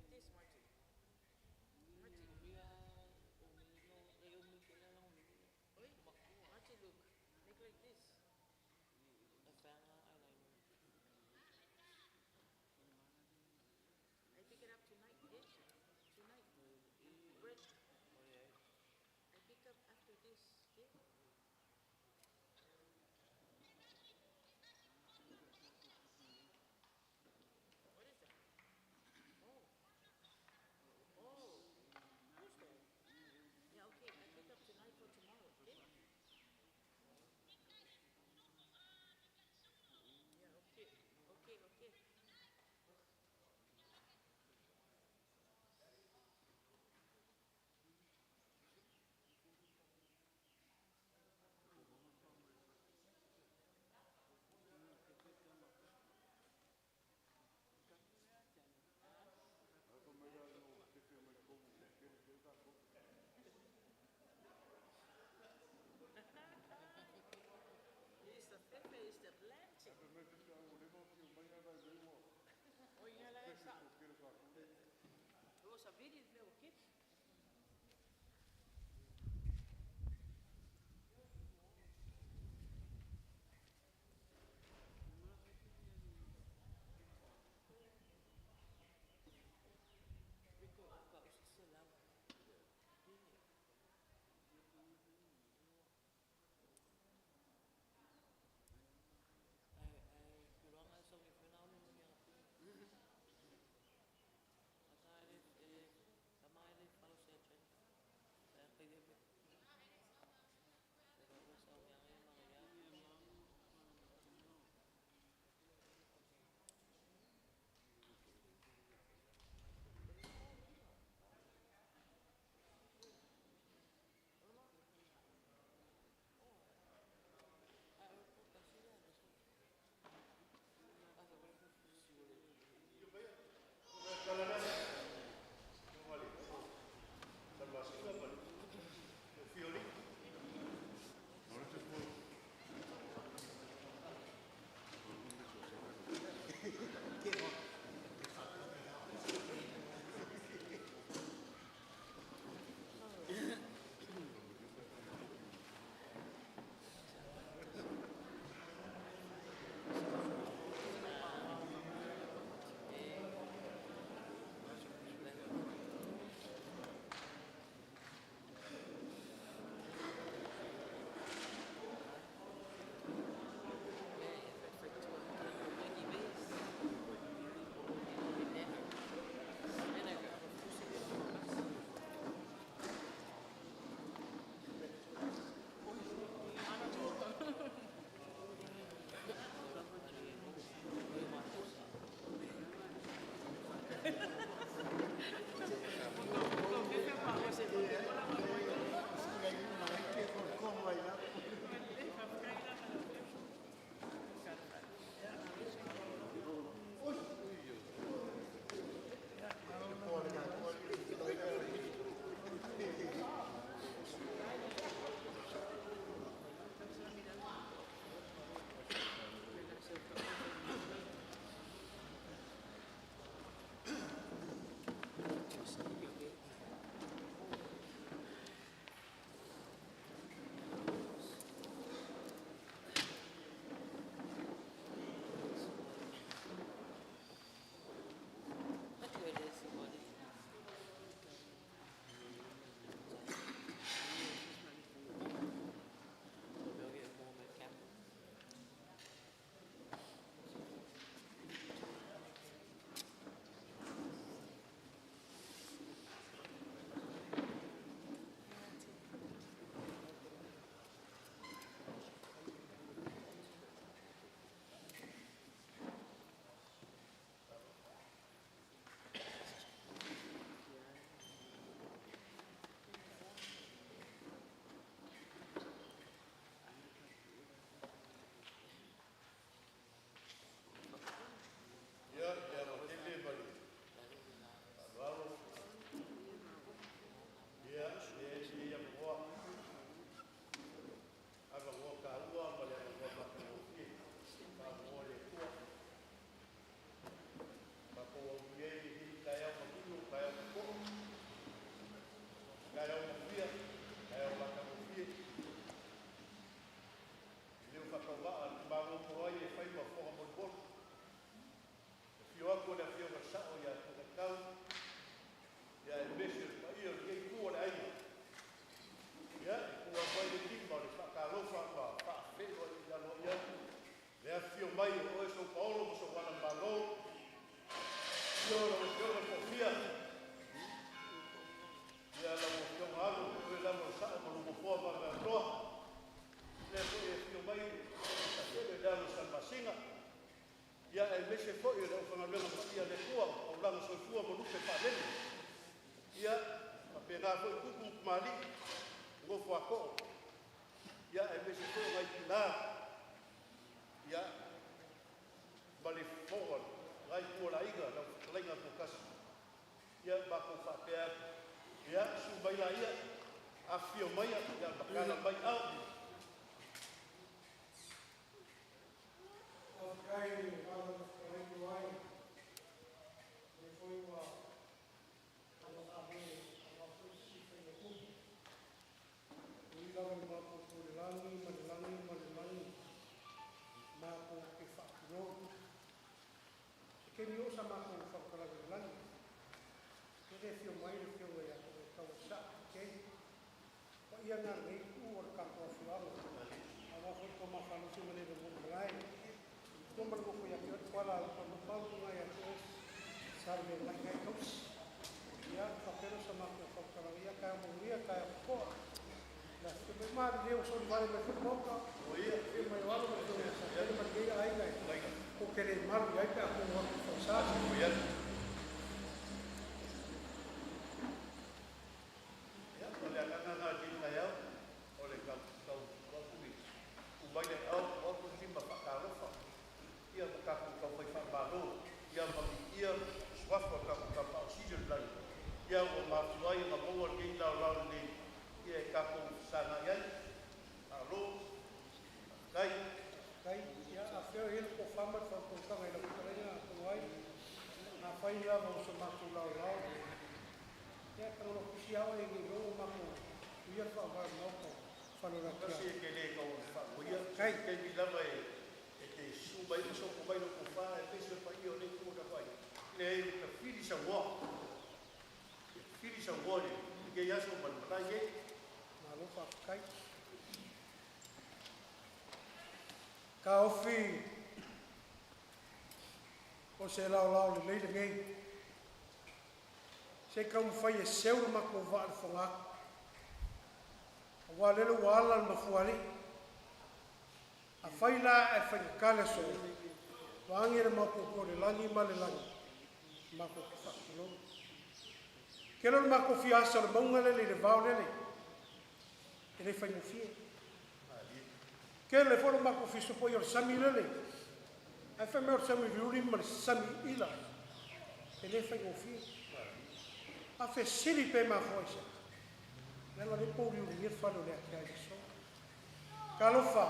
Like this, Marty. Marty. Oi, Marty, look. Make like this. I pick it up tonight, yes? Tonight. Bread. I pick up after this, okay? What is that? Oh. Oh. Who's that? Yeah, okay. I pick up tonight for tomorrow, okay? Yeah, okay. Okay, okay. It's the fefe, it's the plantain. Oh, yeah, like that. Det var så vildt, det blev okay. Afio lau Afioga Toafia, ia lau Afioga Alo, o oe lava o le sao ma lou nofoa vave atoa. Lea foi e afio mai Sakele le alo o Salamasina ia aemaise foi o le aufaigaluega paia a le Atua o aulaga soifua ma lupe faalele. Ia faapena foi tupu ma tamalii, nofo a too ia aemaise foi o nai tina ia ma le fofoga o le la itu o le aiga, lau fetalaiga Toatasi. Ia matou faapea atu, ia susu mai laia, afifio maia matala mai aao. Faafetai i le vala na fetalai i ai, o lea foi ua ave aua foi sisifa i upu. E ui lava ina maopoopo i le lagi ma le lagi ma le lagi, matou te faatulou. Se taimi oo sa matou faamatalaga i le lagi, e le afio mai le afioga ia Tauasa Kei. Paia na lenei itu o le tatou afioaga, aua foi le toma falosi ma le lomolo malae. Tua ma le nofo ia te oe Tuala, malu lena ia te oe Sa Lemeagai na e tausi. Ia faapena sa matou faamatalaga, ia taeao manuia, taeao fofoa. Le afifio mai malilie ua solivale mai foi le Maota. Afio mai o Alo ma le afioga ia Satele ma lenei aiga e tou te le malu i ai pe a tou o atu i Fagasa. Ia, o le agaga lena i lenei taeao, o le tau tuu atu i tuu mai le aao tuu atu le lima faatalofa ia ma tatou taufai faamalo ia ma viia suafa o le tatou Tapaau Sili i le lagi ia ua mafua ai ona maua lenei laolao lenei ia e tatou fesagai ai. Malo faafetai. Faafetai. Ia afea e i ai le tofa ma le faautautaga i lau fetalaiga Tanoai. Afai lava o so matou laolao, ia tago loa tusi a oe nei iloa ua matou uia le faavae o le Maota o Tasi Falelatai. e te le tau faamoia Faafetai. taimi lava e te susu mai ma sopo mai lau tofa aemaise le paia o lenei itu o tatou aiga. Leai, ua tafili sauoa, tafili sauoa i lenei aso ma le malae nei. Malo faafetai. Taofi o se laolao lelei lenei, se i taumafai e seu le matou vaa i le fogaatu, aua o lele ua ala le mafuaalii. Afai la ae faigata le aso, vaeane le maopoopo i le lagi ma le lagi, matou te faatulou. Tele o le matou fia asa o le mauga lele i le vao lele, e le faigofie. Tele foi lo matou fia sopoia o le sami lele, ae fai mai o le sami uliuli ma le sami ila, e le faigofie. A fesili pe mafua i se a? Leaga o lea e pouliuligia le fale o le ate ai le aso. Talofa,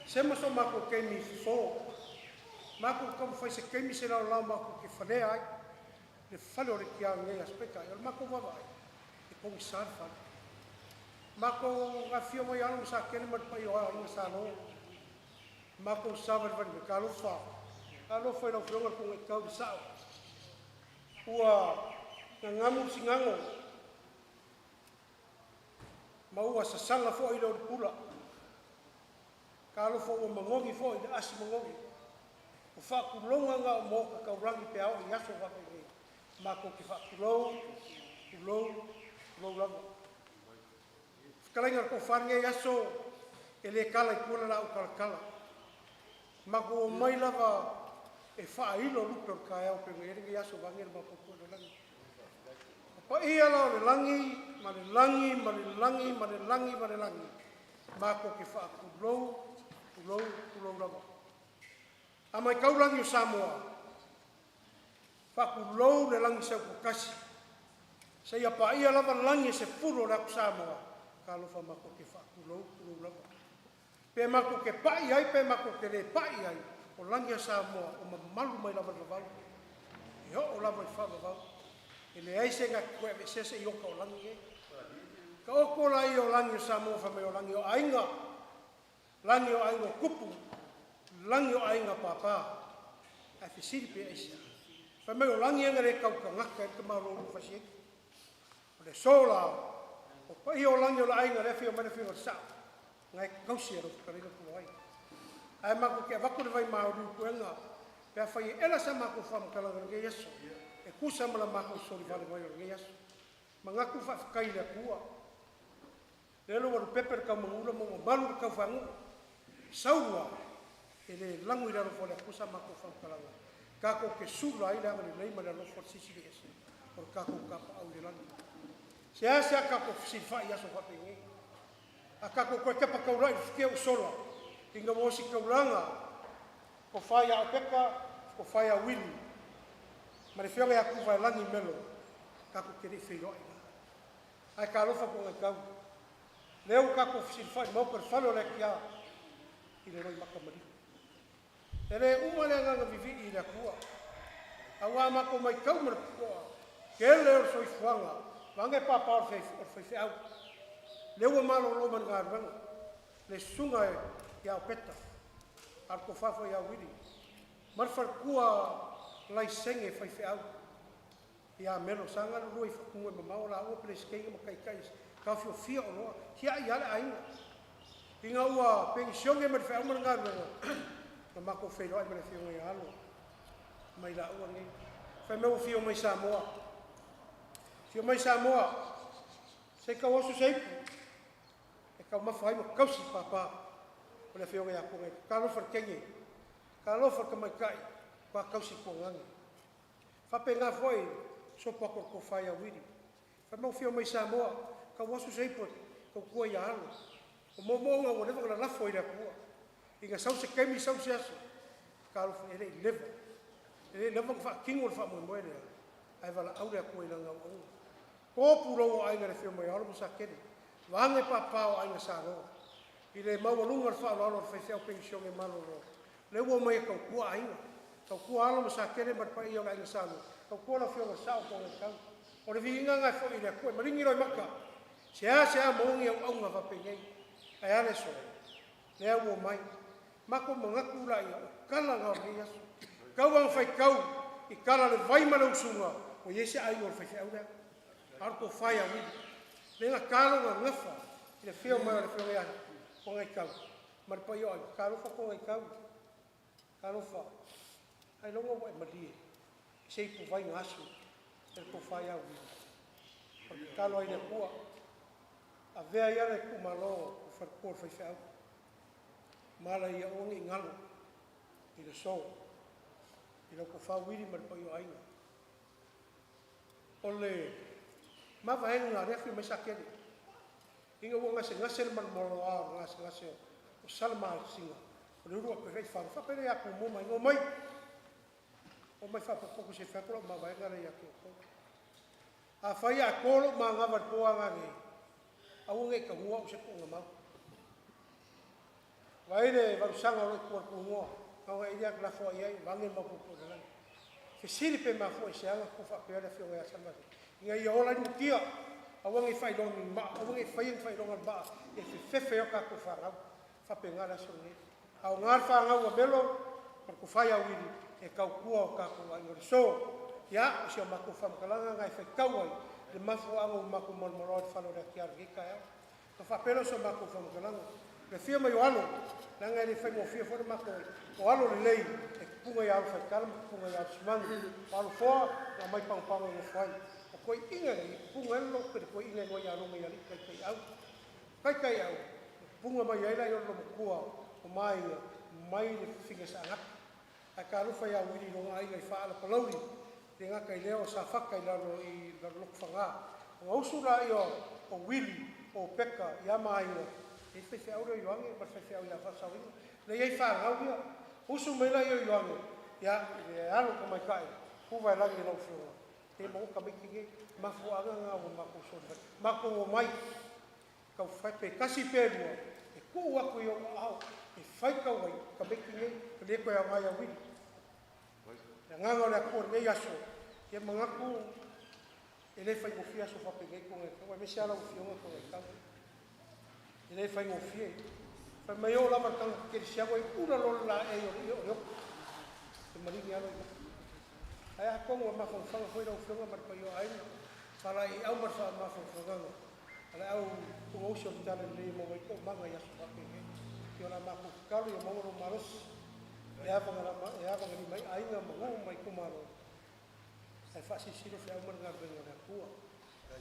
se ma so matou taimi fofo, matou taumafai se taimi se laolao matou te falea ai le fale o le tiā nei aso. Peitai, o le matou vaavaai, e pogisa le fale. Matou afifio mai alo ma Sakele ma le paia o Aiga Sa Lo, matou savalivali mai. Talofa, talofa i lau Afioga i le Tuunaitau i le Sao, ua gagamu le sigago ma ua sasala foi le olopula. Talofa ua manogi foi le asi manogi. O faatuloga na o maota taulagi pe a oo i aso faapenei. Matou te faatulou, tulou, tulou lava. Fetalaiga i le Toafa i lenei aso, e le tala i tua le laau talatala. Matou omai lava e faailo lupe o le taeao pei ona i ai lenei aso vaeane le maopoopo o le lagi. O paia la o le lagi ma le lagi ma le lagi ma le lagi ma le lagi, matou te faatulou, tulou, tulou lava. A matau lagi o Samoa, faatulou le lagi sautotasi seia paia lava lagi e 10 o le atu Samoa. Talofa matou te faatulou, tulou lava. Pe matou te pai ai pe matou te le pai ai, o lagi a Samoa o mamalu mai lava i le vavau e oo lava i le faavavau. E leai se na te toe aveesea se iota o lagi e. Taoto laia o lagi o Samoa fai mai o lagi o aiga, lagi o aiga o tupu, lagi o aiga papa. Ae fesili pe aisea? Fai mai o lagi e na le tautagata ai le tamaloa Uluufasiaiga. O le aso la, o paia o lagi o le aiga, le afio mai le afioga i le Sao, na e tausi e lau fetalaiga Toloai. Ae matou te avatu le vai maoliu puega Pe afai e ela sa makou faamatalaga i lenei aso e tusa ma la makou solivale mai o lenei aso. Manatu faafetai i le Atua. Lele ua lupepe le taumagula ma ua malu le taufagu'u. Saua e le lago i le alofa o le Atua sa matou faamatalaga. Tatou te sula ai le agalelei ma le alofa o le Silisili Ese o le tatou Tapaau i le lagi. Seasea tatou fesilafai i aso faapenei. A tatou toe tepa taulai i le futia ua sola, ina ua ositaulaga tofa ia Opeka, tofa ia Uili, ma le afioga ia Tuvaelagi Melo, tatou te le i feiloai la. Ae talofa Togaitau, lea ua tatou fesilafai i le Maota i le fale o le Atia i le loimata maliu. E le uma le agaga vivii i le Atua, aua a matou matau ma le totoa, tele o le soifuaga, vaeane papa o le faifeau, lea ua malolo mai le galuega, le susuga ia Opeta, a o le tofa foi ia Uili, ma le faletua laisene faifeau ia Melo, sa galulue i fatuga e mamao laua Peresetene ma taitai taofiofia oloa, tiai lava le aiga. Ina ua penisione mai le feau ma le galuega, na matou feiloai ma le afioga ia Alo mai laua nei. Fai mai ua fia omai Samoa. Fia omai Samoa, se i tau oso se ipu e taumafa ai ma tausi papa o le afioga ia Toga. Talofa le teine, talofa le tamaitai, pa tausi tuagage. Faapena foi sopo atu o le tofa ia Uili. Fai mai ua fia omai Samoa, tau oso se ipu e tautua ia Alo. O moomooga ua leva ona lalafo i le Atua. Ina sau se taimi sau se aso, talofa e le i leva. E le i leva ona faatino le faamoemoe lea, ae valaau le Atua i lana auauna. To pulou o aiga i le afio mai o Alo ma Sakele, vaeane papa o aiga Sa Lo. I le maualuga o le faaaloalo o le faifeau penisione malolo, lea ua omai e tautua aiga, tautua alo ma Sakele ma le paia o le aiga Sa Lo, tautua lau afioga i le Sao o Togaitau. O le viiga lena e foi i le Atua e maligi loimata, seasea maoni auauna faapenei, ae a le aso, lea ua omai. Matou manatu laia, o tala na o lenei aso. Tau lava na faitau i tala o le vai ma le usuga, ua i ai se aiga o le faifeau lea. A o le tofa ia Uili, lea na ta lona gafa i le afio mai o le afioga ia Togaitau ma le paia o aiga. Talofa Togaitau, talofa, ailoga ua e malie i se ipuvai na asu e le tofa ia Uili. O le tatalo ai le Atua, avea ia le tuumalo o faletua o le faifeau, ma ala ia aua ne i galo i le so i lau tofa Uili ma le paia o aiga. O le mavaega lea afio mai Sakele, ina ua gasegase le malomaloa o le gasegase o Salamasina, o le ulu atu ai fale, faapea ia Tumua mai, omai, omai faapotopoto se fai atu lau mavaega lea ia te outou. Afai a to lou manava i le po a nei, aua ne i tagua au se tuuga mau. Vai le valusaga o lo o i tua o le Tumua, na ona ili atu lafo ai ai, vaeane le maopoopo i le lagi. Fesili pe mafua i se aga tupu faapea le afioga ia Salamasina, ina ia ola ai le mutia, aua ne i faailoga ni maa, aua ne i faia ni faailoga o le maa e fefefe ai o tatou fanau. Faapena le aso lenei. Aoga le fanau a Melo ma le tofa ia Uili e tautua o tatou aiga o le so. Ia, o si a matou faamatalaga na e faitau ai le mafuaaga ua matou malomaloa i le fale o le Atia i lenei taeao. Ona faapea lea o so matou faamatalaga, le afio mai o Alo, leaga e le faigofie foi le matou o Alo lelei e tupuga ia Alo Faitala ma tupuga ia Alo Simanu. O Alo Foa na aumai pagopago e nofo ai. O toeaiina nei, e tupuga ai le loto i le toeaina e igoa ia Loga i alii taitaiau. Taitaiau, e tupuga mai ai la i le matua o Maia mai le fafine Saanapu. Ae talofa ia Uili i lona aiga i Faala Palauli, le gata i lea o Safata i lalo i Lotofaga. Ona usu laia o Uili o Peka ia Maia, e i faifeau lea o Ioane ma le faifeau ia Faasaoina. Le i ai fanau ia, usu mai laia o Ioane, ia i le alo tamaitai, kuva e lagi e lau afioga, e maua tamaiti nei, mafuaaga na ua matou soli mai. Matou omai, tau fai pe tasi pe lua, e tuu atu i ou aao, e fai tau ai tamaiti nei, le toe aoga ia Uili. Le agaga o le Atua i lenei aso, ia manatu e le faigofie aso faapenei Togaitau, aemaise lava lau afioga Togaitau. E le faigofie. Fai mai o lava le tagata kerisiano e ula loa le laei o le ia o le oko. E maligi lava lou mata. Ae atonu ua mafaufauga foi lau afioga ma le paia o aiga, faalaeiau ma le faamafaufaugaga a le au tuuausi o le tala lelei e maua ai toomaga i aso faapenei. Ia o le a matou tatalo ia maua lou malosi. E avagalima ai aiga ma nuu ma itumalo, ae faasilasila feau ma le galuega a le Atua.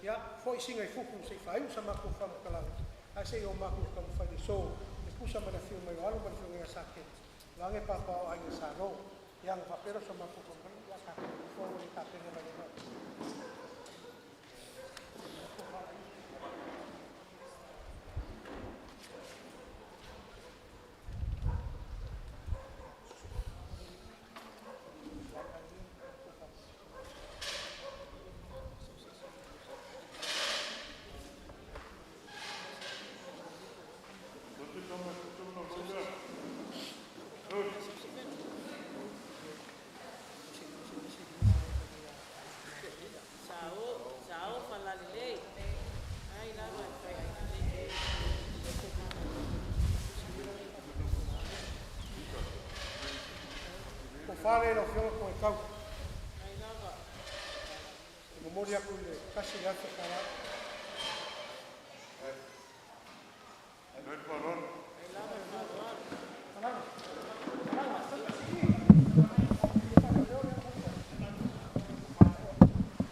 Ia, fo'i siga i fufu se i faaiu sa matou faamatalaga, ae se i o matou taumafai i le aso e tusa ma le afio mai o Alo ma le Afioga ia Sateni, vaeane papa o Aiga Sa Lo. Ia ona faapea lea o sa matou faamatalaga, ia tatou nofoa ua le tapena mai le Maota. Sao, sao falalelei. Ai lava e fai ai. Tofa lea i lau Afioga Toetau, Ai lava. e momoli atu i le $1,000. Ai lava le faaaloalo.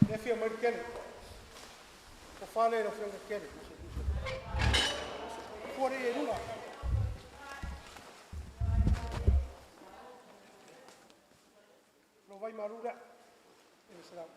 Le afio mai le Kele, tofa lea i lau Afioga Kele. Fua le i luma. Lo vai malu lea. E le selau.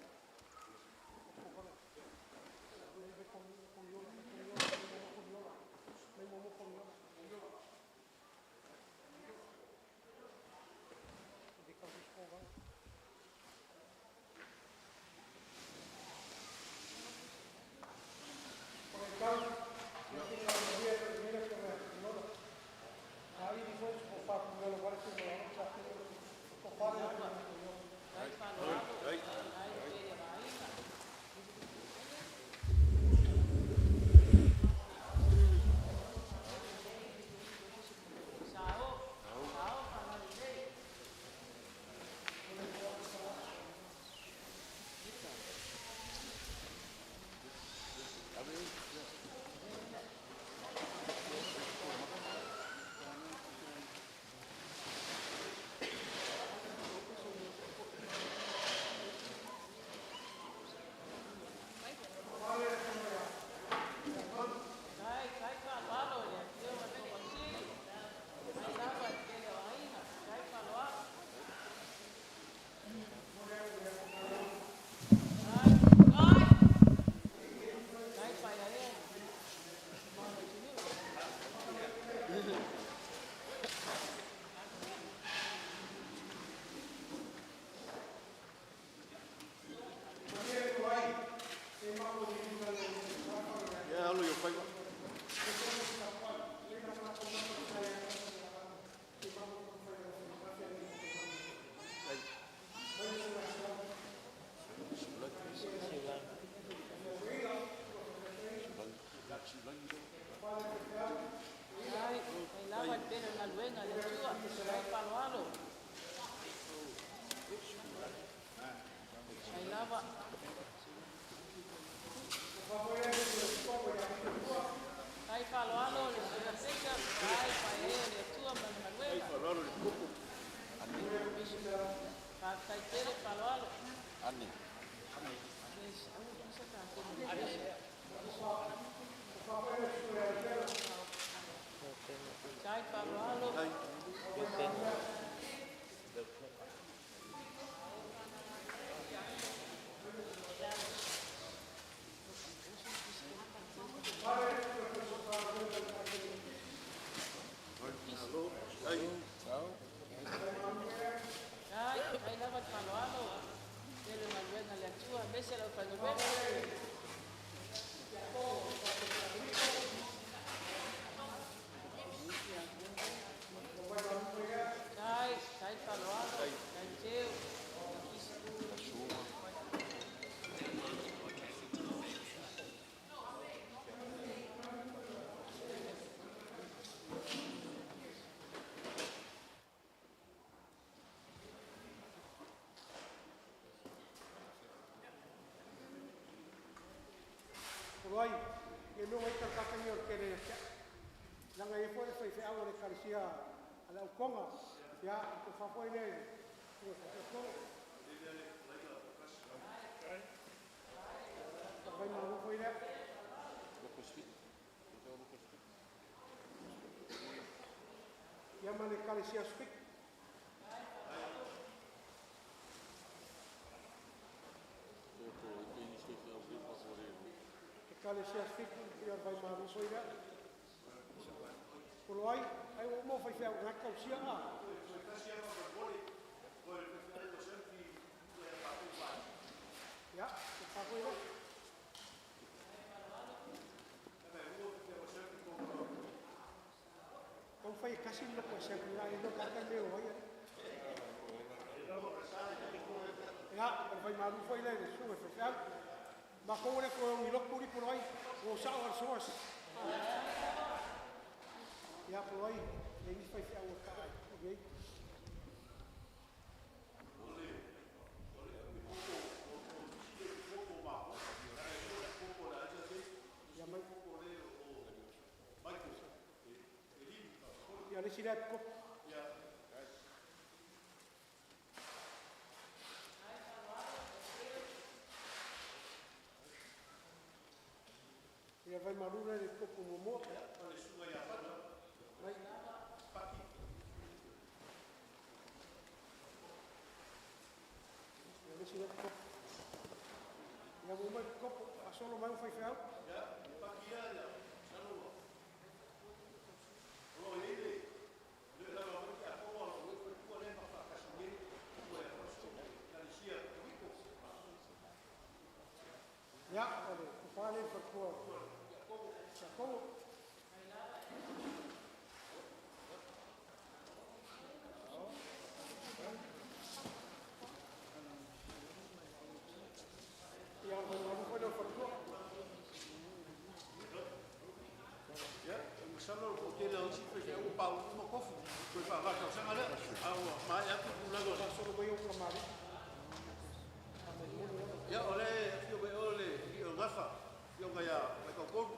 Ai faaaloalo. Ai tele o aiga. Sao, sao falalelei. Tai, tai faaaloalo i le afioga i le Kovana Sili. Ai lava i le tele o aiga. Tai faaaloalo. Ai, ai. Tai faiaea ma le atunuu. Ia alo i o faiva. Tai, ai lava i le tele o galuega a le Atua. Tai faaaloalo. Ai lava. Tai faaaloalo le Susuga Bishop. Tai faiaea e le Atua ma le galuega. Faaaloalo i le tupu. Faafetai tele faaaloalo. Tai faaaloalo. Tai, ai lava le faaaloalo. Tele o galuega a le Atua, aemaise le aufaigaluega. Tai, tai faaaloalo. Tai teu. Oloai, ia mea ua ita le tatou o le tele ia te au. Leaga e i ai foi le faifeau a le Ekalesia a le Autoga Ia, tofa foi lea i le Vai malu foi lea. Ia ma le Ekalesia Speak. Ekalesia Speak, ia vai malu foi lea. Polo ai, ai o mo fai fea ngā kausia a. Ia, tofa foi lea. Kau fai kasi lo ko sa kula i lo kata me o ai. Ia, o vai malu foi lea le suga fai fea. Ma ko le ko i lo puri polo ai, o sa o soas. Ia polo ai, le ni fai fea o ka ai. Okay. Ia mai. Ia le sila ko. Ia vai malu le kopo momo. Mai. Ia le sila kopo. Ia mo mai kopo, a solo mai o fai fea. Ia, o le tofa le fatua. Iakobo. Ia o vai malu foi le fatua. Ia, masalo o tele o isi faifeau ua pauu uma kofu toe faava tausaga lea, a ua maea atu le tulaga o Sa solo mai o kamari. Ia, o le afio mai o le alii o le Gafa, afioga ia Maikautonu.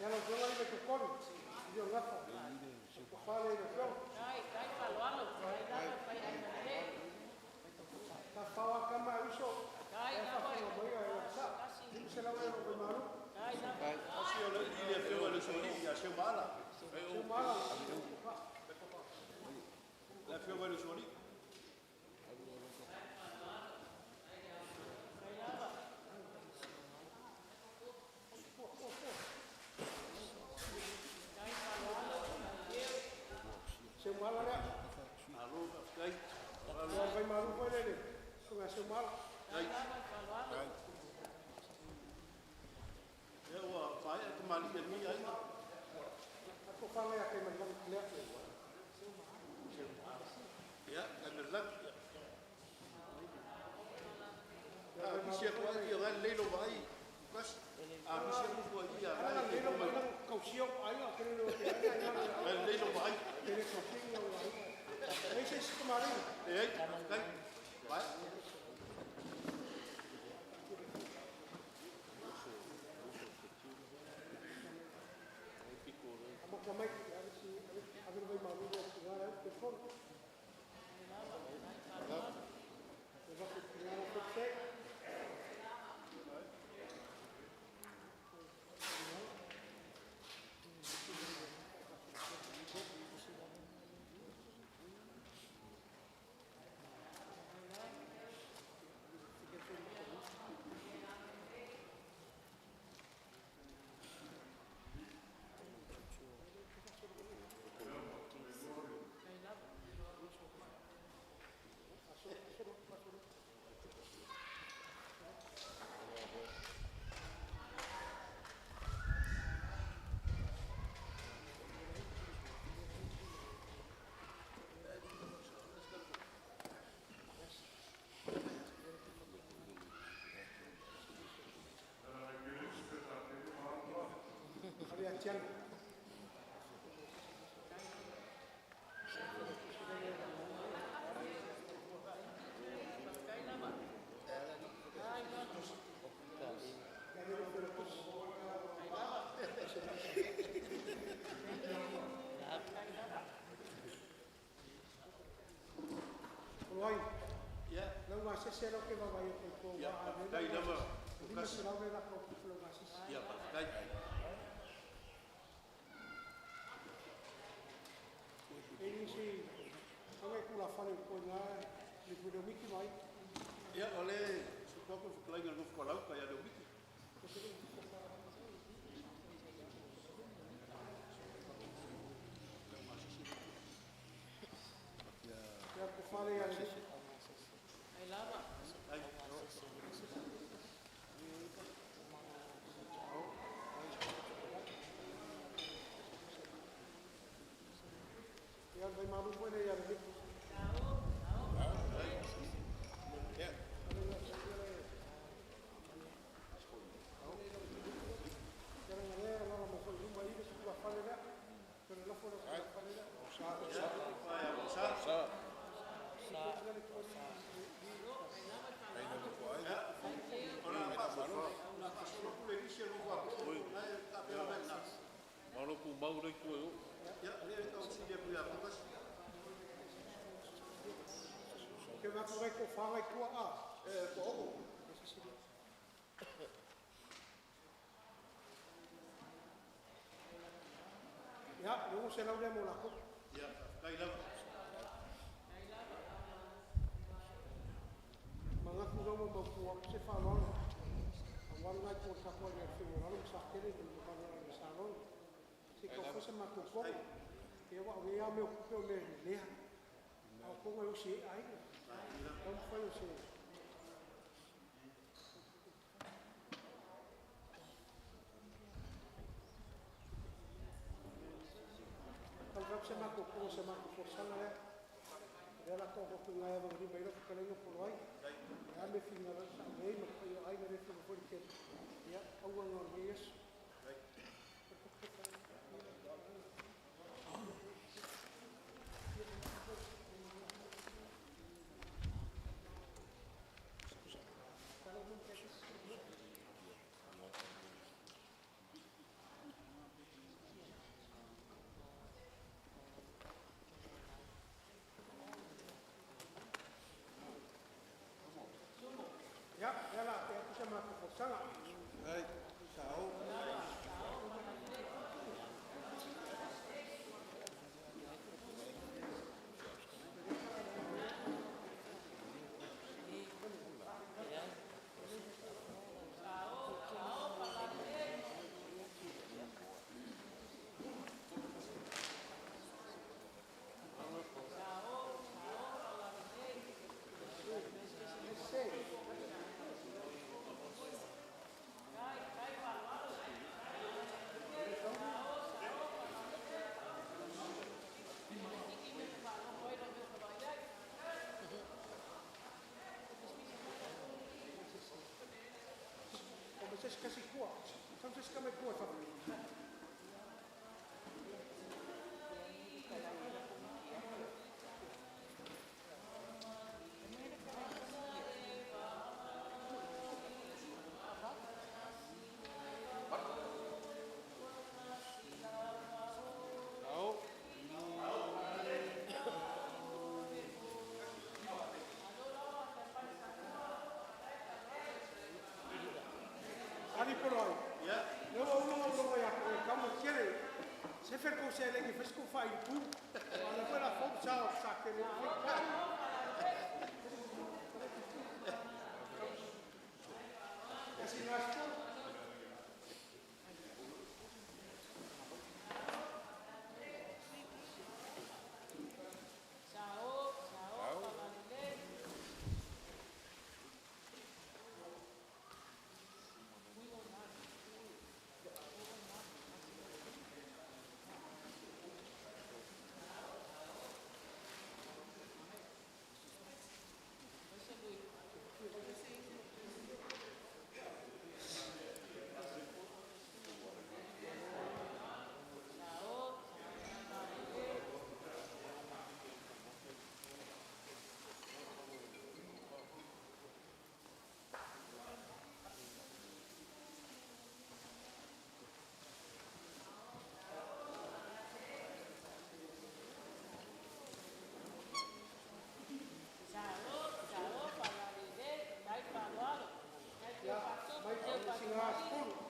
Ia lau afioga i le totonu, i le gafa. Tofa le le afioga. Ta fawa kama uso. E fa fa mai e sa. Lim se lau e vai malu. Asi o le i le afioga i le Usoalii ia Seumaala. Se mala. Le afioga i le Usoalii. Se mala lea. Malo, faafetai. Ia vai malu foi le le. Suga se mala. Ai. Ia ua maea tamalii a lenei aiga. Tofa le a kai mai lea. Ia, Kaimelelagi. A misi atu ai ia gai lelei lou vaai, Lukasi. A misi atu fua i ia Ala gai le lelei lo lou mai vaai. kausio ai o kere lo te ai ai. Gai lelei lou vaai. Kere kausio o ai. Ei se se kamari. Leai, faafetai. Maea. Amo kamai ave si ave vai malu le tingara te fon. E va ku tingara te te. Gasese la ke vavai o ko Ia, wa faafetai lava, o lima kasi. selau le la ka o lau gasese. Ia, faafetai. E nisi anga e kula fale ko ngā le pule o miki mai. Ia, o le sutuaku fetalaiga le nofo lauka ia Leomiti. Ia ko fale ia le Ai lava. Ai. Ia vai malu foi le ia le miki. Ia. Ia la ngale la la mo foi luma i le kula fale lea. Ko le lafo le kula fale lea. Ia, faia o sa. Ia, o la faasolo pule lisi e nofo a ko, na e tapena mai na. Malo ku mau le ku e o. Ia, le e tau sili atu ia Patasi. Ke va ko ko whangai kua a. E, ko oko. Ia, le o se lau le mo la ko. Ia, faafetai lava. Mangaku rau ma kua se whaloalo. A waru ngai ko tapo le whio ralo sa kere le mabalo le salon. Se ka fose ma ko ko. E wa we a me o kupe o me lea. A ko ngai o se ai. Au fai o se. Au rap se ma ko ko se ma ko forçanga le. Le la ko ko ngai ava ri mai ro ka lenga polo ai. Ia me finga la sa nei ma ko ai le finga fo ke. Ia au nga o Yesu. Ia, ia la te atu se ma ko forçanga. Ai, sao. O me se kasi kua. Sam se kame kua fa. Ao. Ari polo ai. Ia, Le wa ulo ulo ia ko ka mo kere. Se fer ko se le ki fes ko fa i pu. Ala ko la fo sa sa ke le fe ka. Kasi nasto. Sao, sao, palalele. Sigasefulu.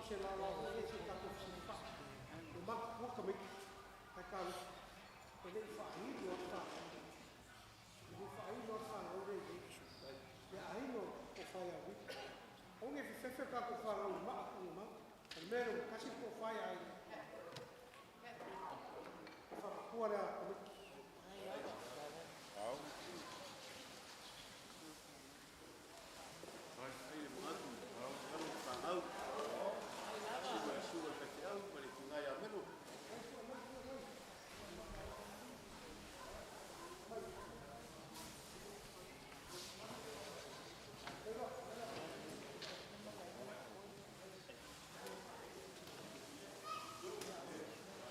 Se la la o se tatou fesilifa'i o matutua tamaiti ae talofa e le'i faailo a le fanau e le'i faailo a le fanau lea i le aiga o Faiauili. Aua ne i fefefe o tatou fanau i ma'a tuugamau o le mea lea ua tasi le tofa i aiga e faamatua lea tamaiti.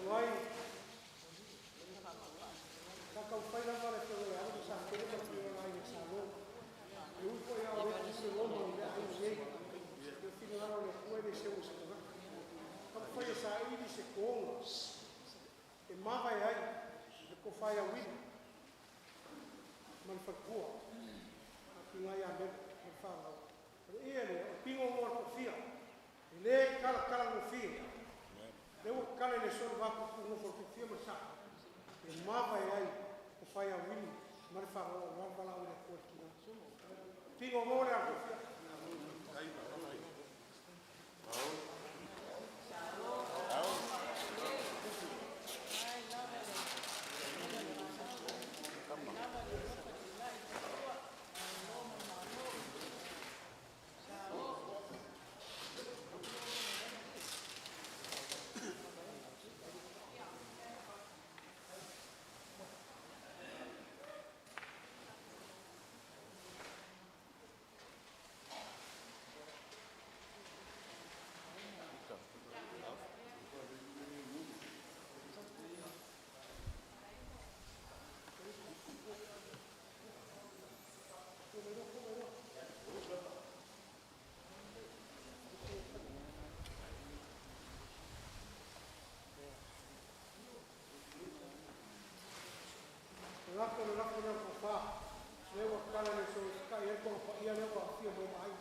Tuai, sa taufai lava le afioga ia Alo ma Satele ma le afioga i le aiga Sa Lo. E ui foi lava o lea se loma i le aiga nei, le finagalo o le Atua e le seu i se tagata. Taumafai e saili se toga e mavae ai le tofa ia Uili ma le faletua a tiga ia Melo ma le fanau. O le ie lea, o pigogo o le toafia, e lē talatalagofie. Lea ua tatala i le aso le va tutuugofo o le toafia ma le saʻa e mavae ai tofa ia Uili ma le fanau aua le valaau a le Atua i le tina. Pigogo le alotofia. Lafo le lafo lea o le tofa, lea ua tatala i le aso e sita'i ai le Toga Paia lea ua afio mai ma aiga.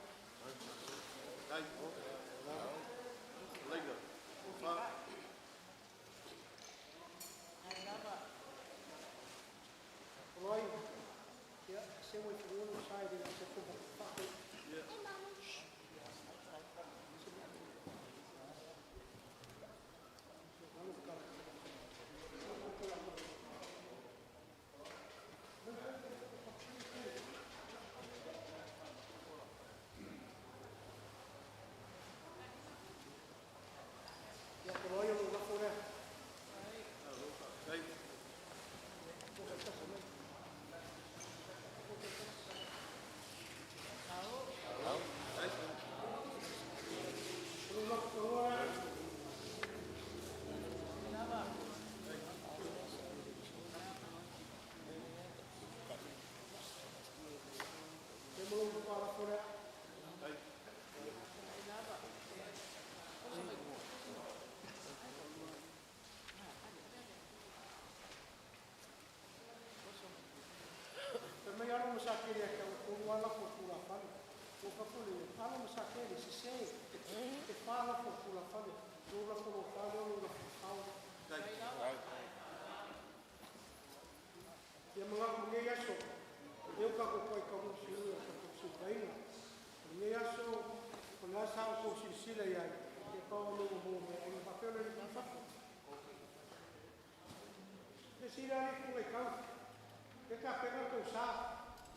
Oloai, ia, seu ai fanua lou sa e le o se faatoi. Ia, Oloai, o lou lafo lea. O lou lafo tonoa lea. Ia ma lou lafo lea. Fai mai Alo ma Sakele ia te au, e tolu lava lafo o le tulafale. Ua ou fai atu lea, Alo ma Sakele, sese, e fa lafo o le tulafale, lou lafo lofa lea o lou lafo sasao lea. Ia manatu i lenei aso, lea ua tatou toai taunuu siui o le tatou fesilafaiga. O lenei aso, o le a sa outou silasila i ai, ia pau o mea ua maua mai ai, faapea o le alii fafo. Le sila alii ku ngai tau, le tapena le tou sa,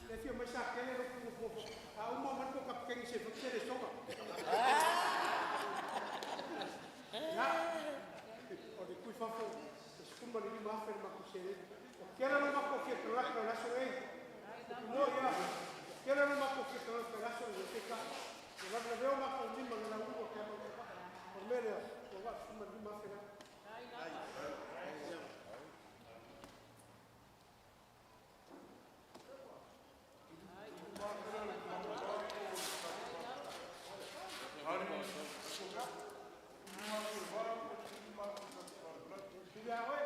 le afio mai Satele lou punopuno, a uma mai le tou kapikeni se fai se le soga. Ia, o le tui fafo, e 15,000 le matou seleni. O tele lo matou fia tagata o le aso nei. Upu moi lava, tele lo matou fia tagata o le aso nei, peitai, ua lavelavea o matou lima na lauulu o te ama o le mea lea, ua 85,000 lea. Pule a oe.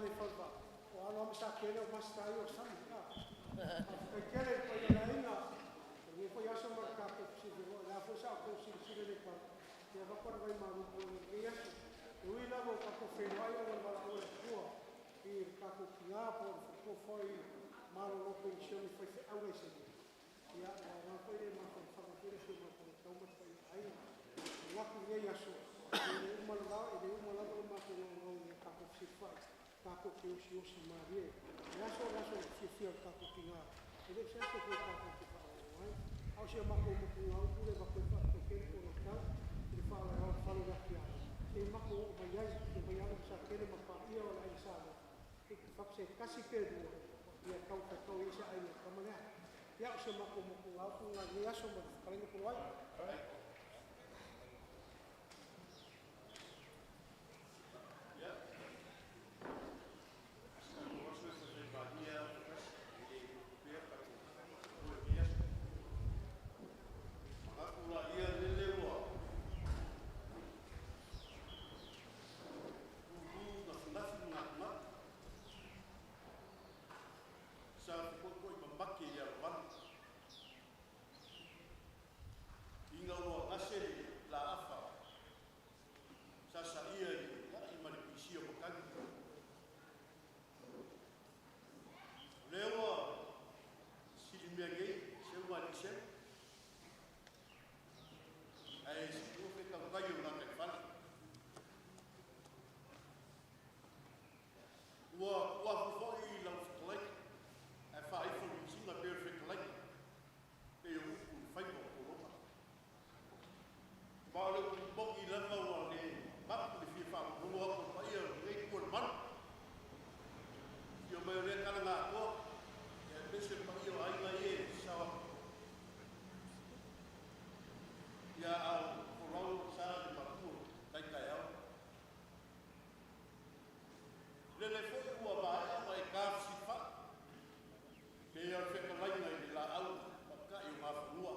nei faivaa, o alo lava ma Sakele o masita ia o sami. Faafetai tele i le paia o le aiga i lenei foi aso ma le tatou fesili. O le a foi sa outou silasila i le tau, ia avatu le vaimalu i lenei aso. E ui lava ua tatou feiloai ona o le valaau a le Atua i le tatou tina po o le faletua foi malolo penisione faifeau laisene, ia ua aoga foi le mafaufauga foi le si o matou matau ma le paia o aiga. E manatu i lenei aso, e le uma lava le matou naunau ina ia tatou fesilafai, tatou te osiosi malie. O le aso o le aso fiafia o le tatou tina, e le o se aso foi tatou te faaogaoga ai. A o si a matou motugaupu lea e avatu ai le faafetai tele Tolotau i le faaaloalo atu ia oe, se i matou oo mai ai, afio mai Alo ma Sakele ma le paia o le Aiga Sa Alo, se tasi pe lua, ia taumafai ai se aiga i le tama lea. Ia, o si a matou motugaupu lena i lenei aso ma le fetalaiga Poloai. Sa fekoikoi mamake i le alovale. Ina ua gase le laafa, sasaia i le la'i ma le pisia o matagi. O lea ua silimea nei seu alii seu, ae siliofe tautai o le gataifale. Ua tuuafu foi lau fetalaiga, ae faaifo i viusiga pei o le fetalaiga, pei o upu i le faiva o pologa. Ma o le upu moni lava ua le mapu le fia faalogologo atu o le paia o lenei itu o le malu. Afio mai o lea tala na atoa, aemaise le paia o aiga ia e sasao atu. Ia a o folau o sa le matua tai taeao. Lele foi ua maea ma e tafesilifa'i, pei o le fetalaiga i le laau fa'ata'i o Gafanua.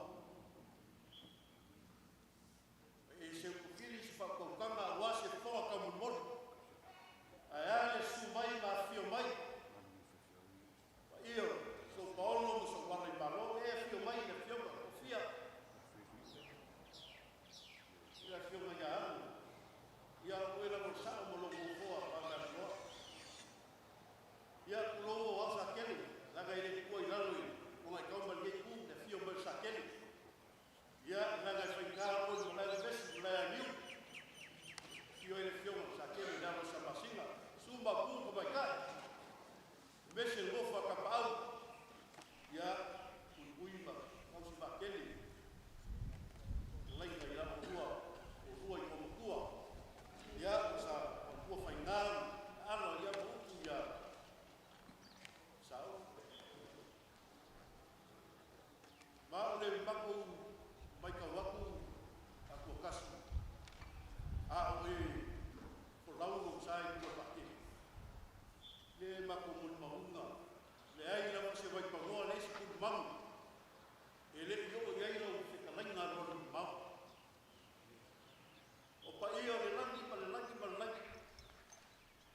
E seutofili se fa'autautaga aua se fofoga taumolimoli. Ae a le susu mai ma afifio mai, paia o sou paolo ma sou ala i Malo, e afio mai le afioga Tofia, i le afioga ia Alo, ia o oe lava o le sa'o ma lou uofoa faalealoa. Ia tulou o ao Sakele, leaga e le tuua i lalo i Fogaitau ma lenei itu le afio mai o Sakele. Ia leaga e faigata oe i malae o Vesi, malae Aniu. Afio ai le afioga o Sakele i le alo o Samasina, Su ma Pu Tamaitai, aemaise le nofo a Tapaau, ia Puipui ma Tausi Vaatele, fetalaiga i lalo lua o lua i Tomatua, ia ma sa matua faiga ma alo ia ma upu ia Saole. Ma o le matou matau atu atuatasi, a o e folau lou sa i luga o le vaatele, le matou molimauina, leai lava se vaipanoa, leai se tulumagu e le i oo i ai lau fetalaiga alualu mamao. O paia o le lagi ma le lagi ma le lagi,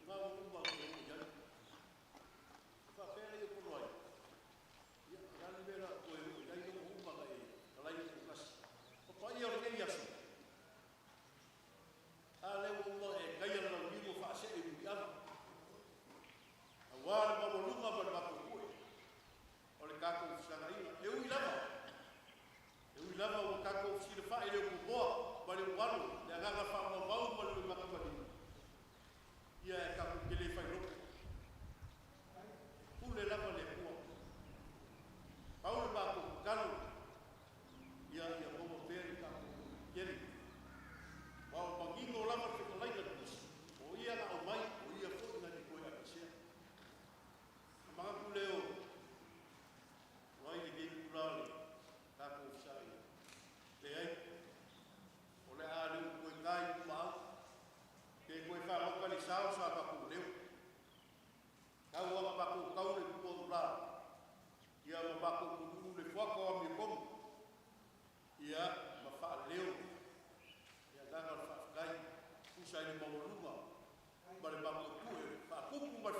na ua uma atu e oo i ai. E faapea lea o Poloai, ia, o le a le mea o le a toe oo i ai lea ua uma ona e talai atuatasi. O paia o lenei aso, a lea ua uma ona e taia le launiu ua faasee i muliava, aua le maualuga ma le matuatue o le tatou fesagaiga. E ui lava, e ui lava ua tatou fesilafai i le upumoa ma le ualo, le agaga faamaumau ma le loimata ia e tatou te le failoto. Pule lava le Atua. Pau le matou tatalo, ia maua pea le tatou tele. Ma o manino lava le fetalaiga le tusi, o ia na aumai, o ia foi na te toe aveesea. Na manatu lea o ai lenei itula o le tatou fesagai. Leai, o le a le toe ta i tumaau, pe toe faalota le sao sa tatou leo. Tau anga matou tau le tupua ula, ia ma matou tuluu le fuata o amiotonu, ia ma faaleo le agaga o le faafetai, tusa ai le maualuga ma le matuatue, faatupu ma le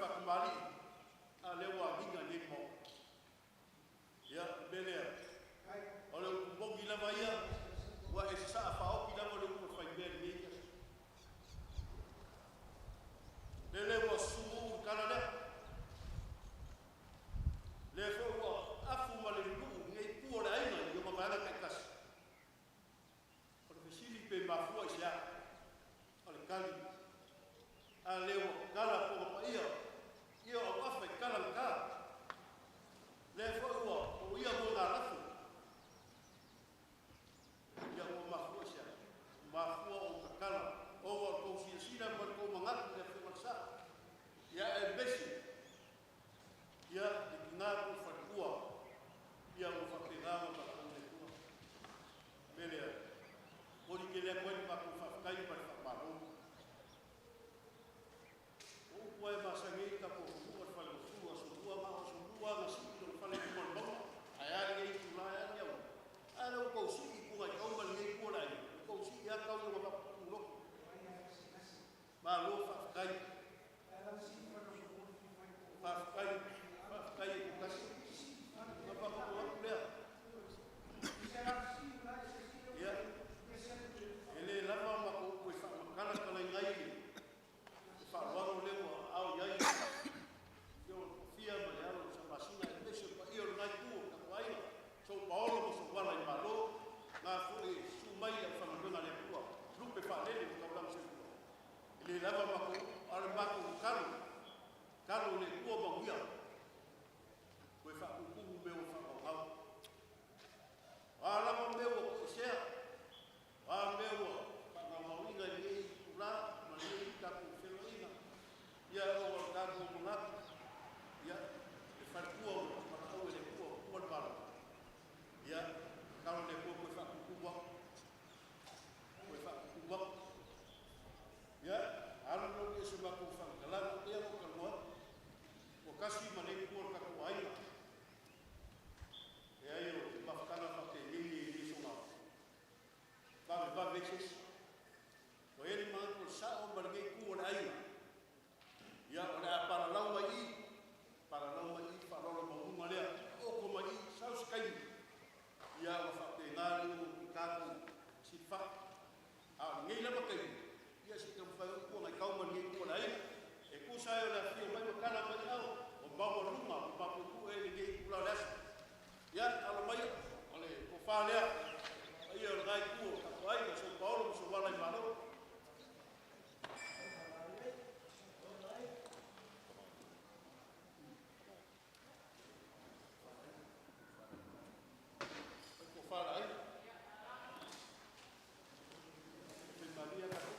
Ia ua faapena le iuga o tatou fesilafai. A o lenei lava taimi, ia se i taumafai upu ona i tau ma lenei itu o le aiga. E tusa ai o le afifio mai ma tala mai aao, ua maualuga ma mapuepue lenei itula o le aso. Ia, alo maia, o le tofa lea, paia o lena itu o tatou aiga, o Paolo ma Sovala i Malo. Fai tofa a le aiga. Fai malie tatou.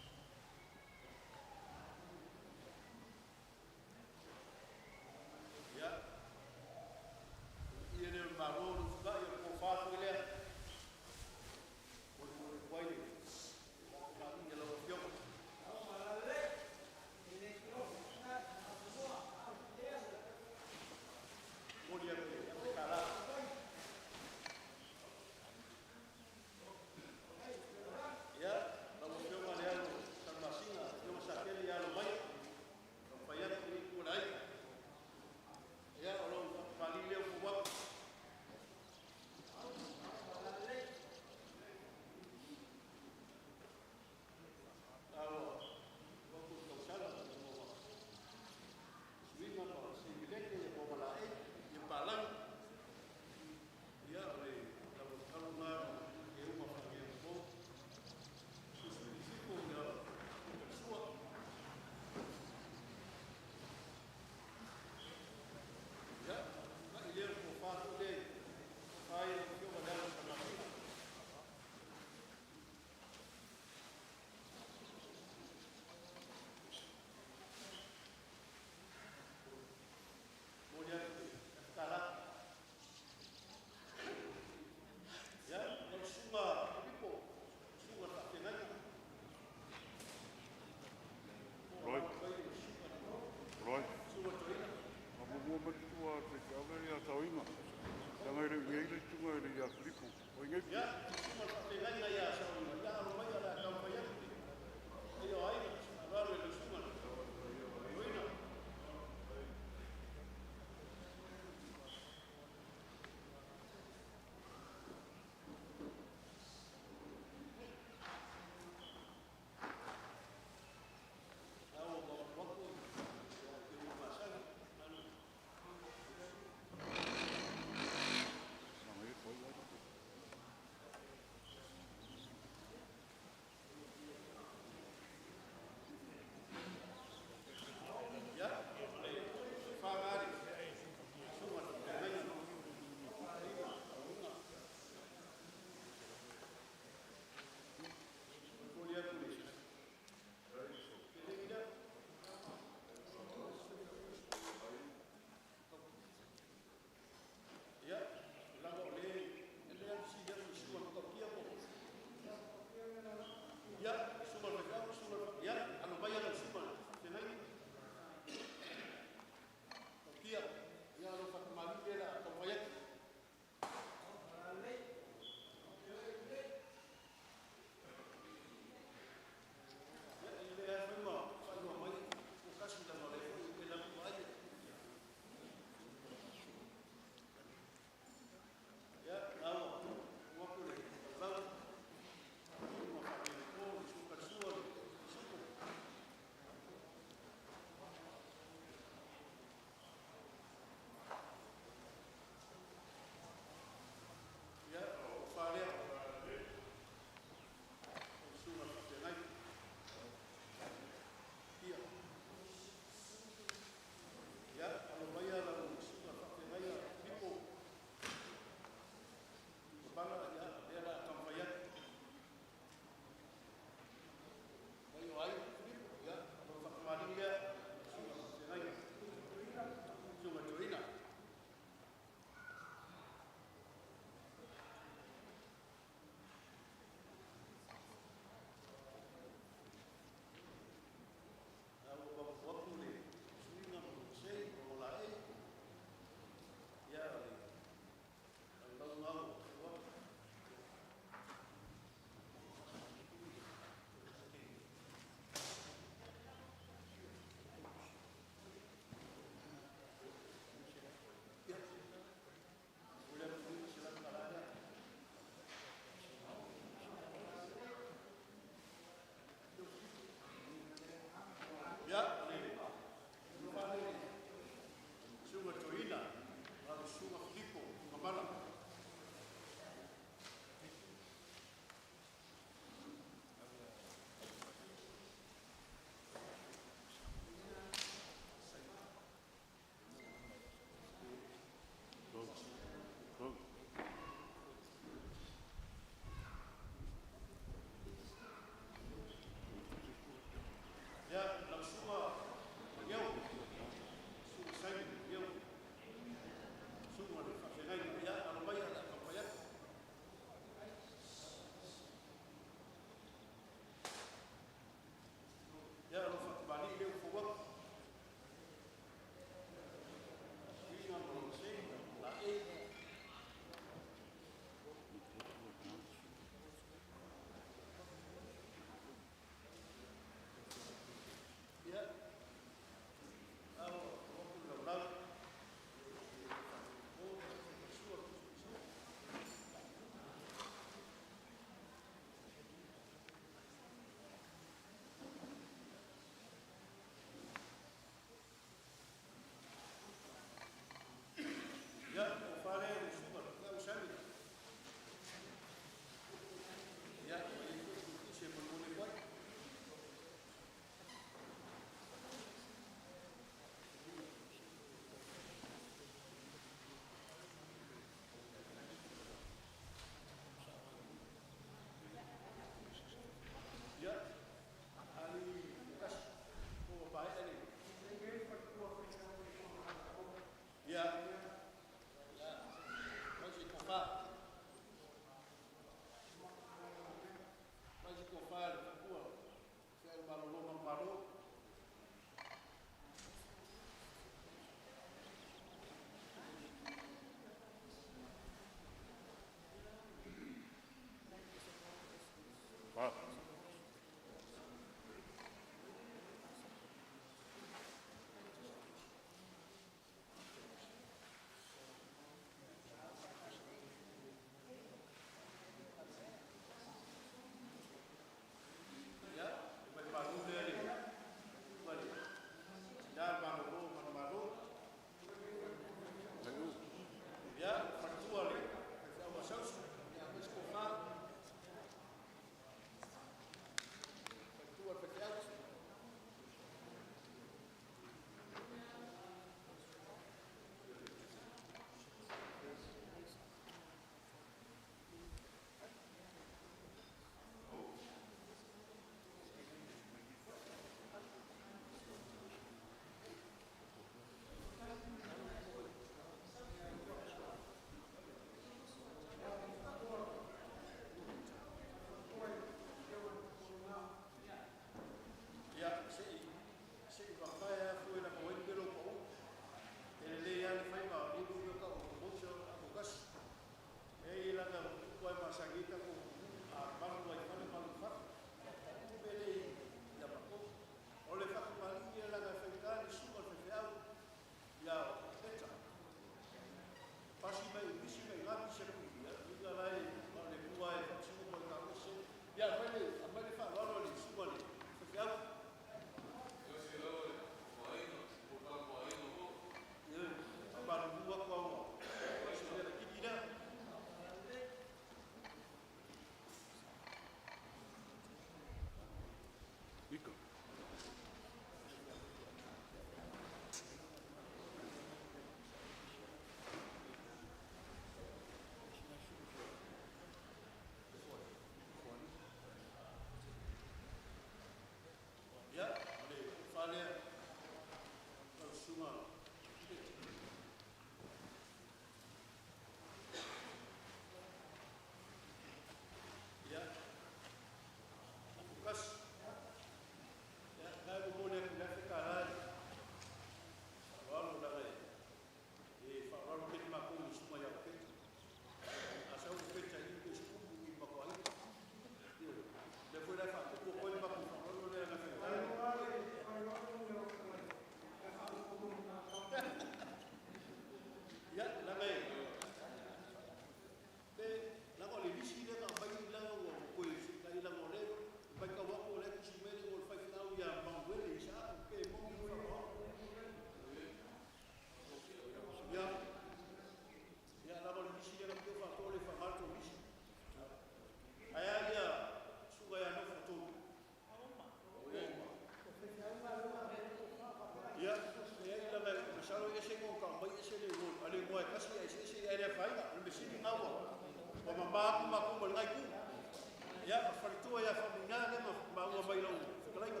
Ia, ma faletua ia Faamuina lea na maua mai lau fetalaiga.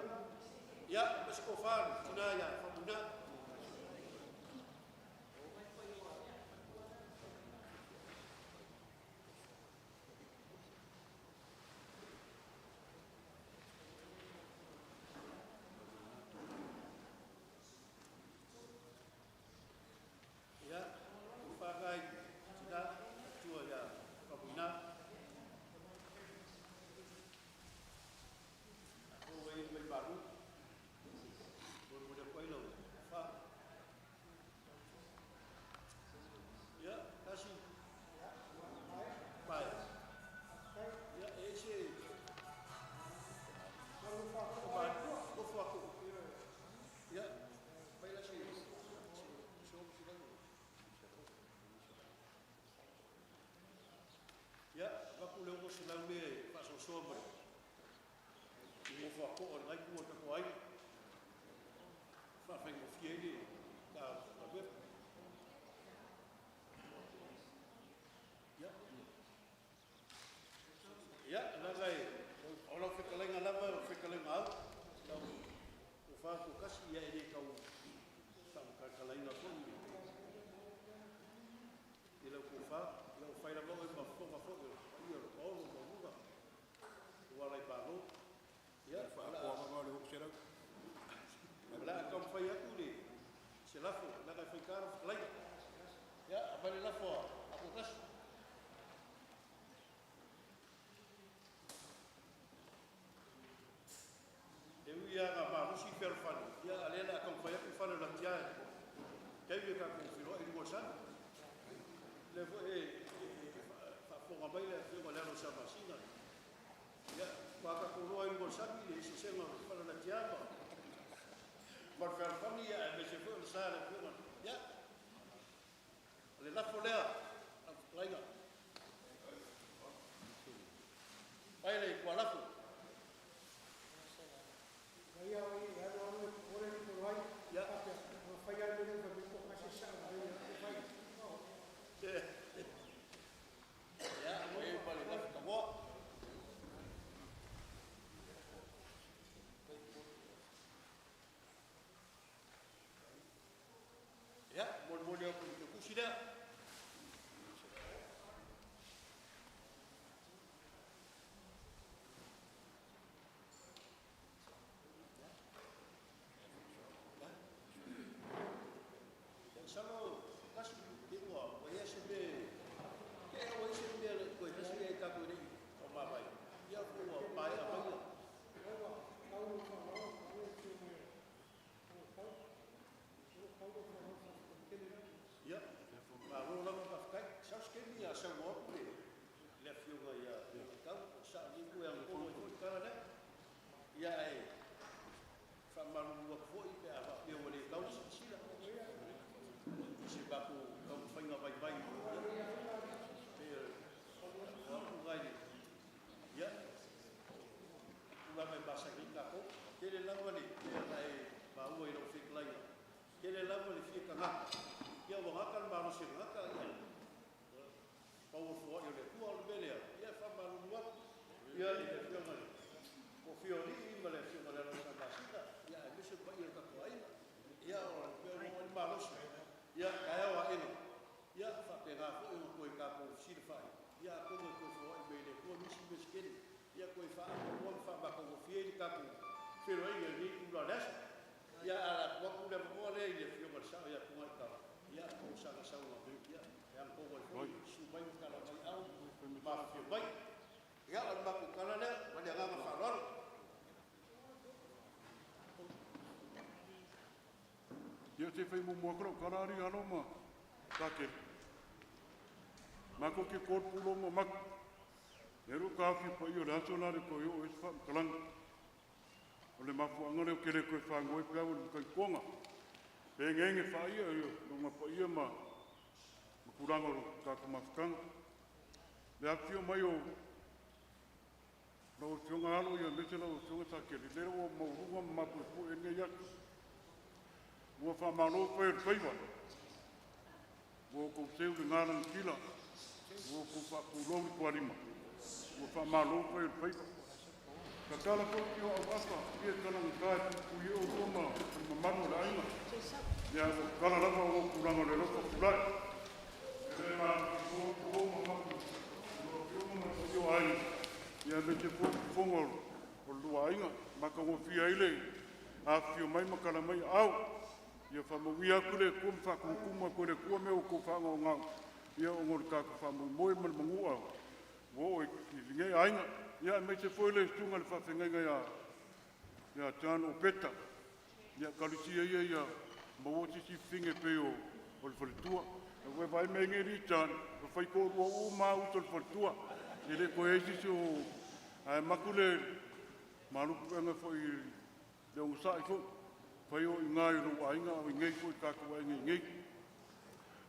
Ia, ma se tofa le tina ia Faamuina. Ia, tofa lena i tina, faletua ia Faamuina. O ua i le vaimalu. Molimoli atu ai lau tofa. Ia, tasi. Pae. Ia, e se Nofo aku. Ia, mai la se se o se Ia, vaku le 600 le faasoasoa mai. I nofo ako o le ngai tua tatou ai. Faafaigofie ai le ta galuega. Ia. Ia, laga e o lau fetalaiga lava o fetalaiga au. Lau tofa kasi ia e le tau faamatalaina foi i lau tofa. Ia o fai lava oe ma fofoga foi o le paia o le paolo maualuga ua ala i Malo. Ia, Faapoa le 600. O le a taumafai atu le se lafo, leaga e faigata lau fetalaiga. Ia, aumai le lafo a Poutasi. E ui lava ina malosi fealofani, ia a o lea o le a taumafai atu fale o Latia e taimi e tatou feiloai i luga o le sami. O lea foi e faafofoga mai le afioga i le alo o Samasina. Ia, ua tatou iloa ai i luga o le sami le eseesega o le fale o Latia ma le fealofani, ia aemaise foi o le sa o le afioga. Ia, o le lafo lea, lau fetalaiga. Mai le tualafo. Ia i alu alu e popole ni tolo ai. Ia. Faapea, ua fai lava le mea fai mai po o kasi sao lelei e fai. Ia, ua e ma le lafo tanoa. Ia, molimoli atu i le tusi lea. Ia, masalo kasi ke ua ua ia se mea ke ua ia se mea le koe kasi e tatou nei o mavae. Ia, ua maea mai ia. Ua tau lau faaaloalo lau Afioga i tau. Ua tau lau faaaloalo faafetai tele lava. Ia, malo lava faafetai. Sau se taimi a saunoa atu le afioga ia Tau, o sao liku e agatonu ai foi le tala lea. Ia, ae faamalulu atu foi pe a faapea ua le tau le silasila i se matou taumafaiga vaivai. Ia, pe o atu nai le ia tulaga e masani ai tatou. Tele lava le pei ona e maua i lau fetalaiga, tele lava le fia tagata. Ia ua gata le malosi o le tagata, ia pau o le foai o le Atua o le mea lea. Ia, faamalulu atu ia i le afioga i le Tofi o Alii ma le afioga i le alo o Samasina, ia aemaise le paia o le tatou aiga. Ia, o le mea ua oo i ai le malosi, ia taeao aena, ia faapena foi ona toe tatou fesilafai. Ia atonu e toe foai mai e le Atua nisi mea se tele, ia toe faaatoatoa ma faamatagofie ai le tatou feiloaiga i lenei itula o le aso. Ia, ae o le a tuu atu le avanoa lea i le afioga i le Sao ia Tugaitala, ia mo sana saunoaga, ia e agatonu ai foi susu mai ma tala mai au ma afifio mai. Ia, o le matou tala lea ma le agaga faaaloalo. Ia se fai muamua atu lau tala ali alo ma Sakeli. Matou te tolopulou ma matu. E alu taofi paia o le aso la le toe oo ai se faamatalaga. O le mafuaaga lea ou te le toe fagoa ai peau o le matagitoga. Pe egeege faaia i lona paia ma tulaga o le tatou mafutaga. Le afifio mai o lau Afioga Alo aemaise lau Afioga Sakeli, lea ua maualuga ma mapuepue ai lenei aso. Ua faamalo fai o le faiva, ua outou seu le ga lagatila, ua outou faapulou le tualima, Ua faamalo fai o le faiva. Tatala foi pio auafa ia talagata e puipui e outou ma le mamalu o le aiga. Ia ua tatala lava o tulaga o le alofa tulai. E le malofo o ma mapu o afioga ma le paia o aiga, ia aemaise foi fofoga o le lua aiga. Matagofie ai le afifio mai ma tala mai aao. Ia faamanuia atu le Atua ma faatumutumu atu e le Atua mea ua outou faagaogao, ia ona o le tatou faamoemoe ma le manua ua oo i lenei aiga. Ia aemaise foi le susuga i le faafeagaiga ia John Opeta, ia talosia ia ia maua se isi fafine e pei o le faletua. A ua e vaai i le mea e i ai nei alii John, ua faitoalua uma lava uso i le faletua, e le toe i ai se isi o… Ae matu le malupuipuiga foi i le onosai foi, fai o i ina i lou aiga a o i inei foi i le tatou aiga i inei.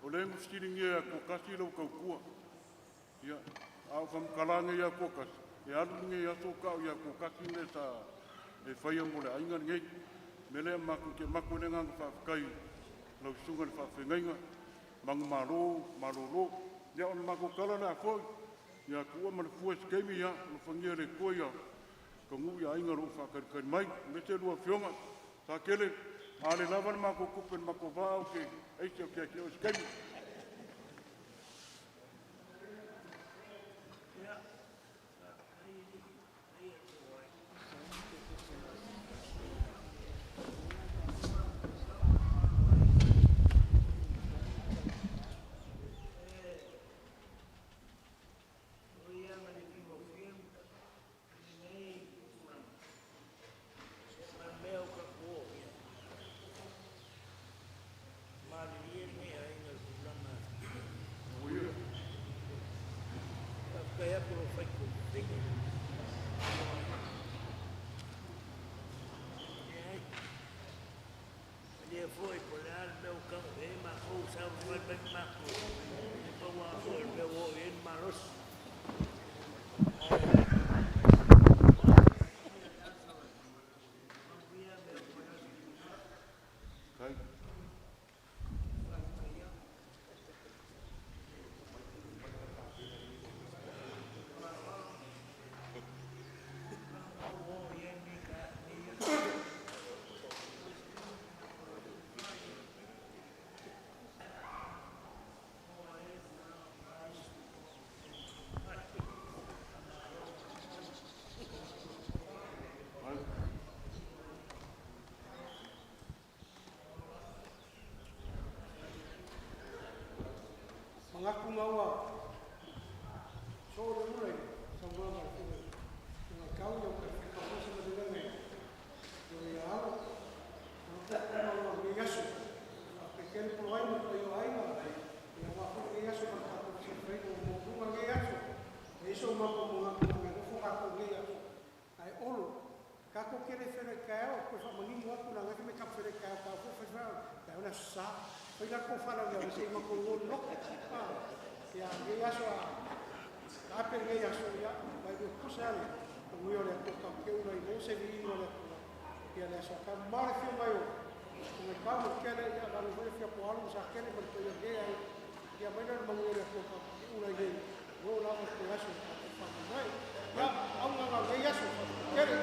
O lea na fesiligia e Atuatasi lau tautua, ia, a o faamatalaga nei a Atuatasi, e alu lenei aso o tau ia Atuatasi mea sa e faia mo le aiga lenei. O le mea lea matou te avatu ai le agaga faafetai i lau susuga i le faafeagaiga, manumalo malolo. Ia o le matou tala o le a foi ia tuua ma le fua i se taimi, ia alofagia e le Atua ia taunuu i aiga o lo o faatalitali mai, aemaise a lua afioga. Sakele, a le lava le matou tupe i le matou va ou te aisi atu ia te oe i se taimi. Manatu ma ua soo le ula i le saunoaga a le Afioga i le Taitai o le foi se manuia e ia alo. Manatu o lenei aso, faafetai tele Poloai ma le paia o aiga, aua foi lenei aso ma le tatou fesilafaiga ua maualuga lenei aso. E leai so matou manatu e nofo tatou i lenei aso, ae Olo, tatou te le feiloai taeao, toe faamanino atu leaga e fai mai tatou te feiloai taeao, taeao foi fai taeao le Aso Sa. Fai la le tou faalavelave se i matou loloto. Ia, lenei aso a taape lenei aso, ia vaivai tutusa lava le manuia o le Atua tatou te ula ai, maua se viiga o le Atua ia le aso a taeao. Mamao le afio mai o Tau ma Letele, ia vaeane foi le afio atu o Alo ma Sakele ma le paia o lenei aiga, ia aumai lea o le manuia o le Atua tatou te ula ai nei, ua oo lava i le toe aso tatou te faamoemoe. Ia, o auga na o lenei aso, faafetai tele.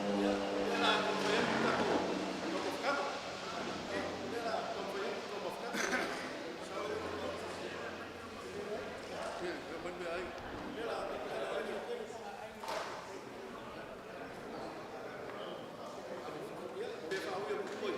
Ia, o lea o le a taumafai atu le tatou mafutaga. O lea o le a taumafai atu le tatou mafutaga. Se aumai le meaai. Ia, pe faaui atu i tua.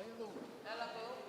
Mai lou.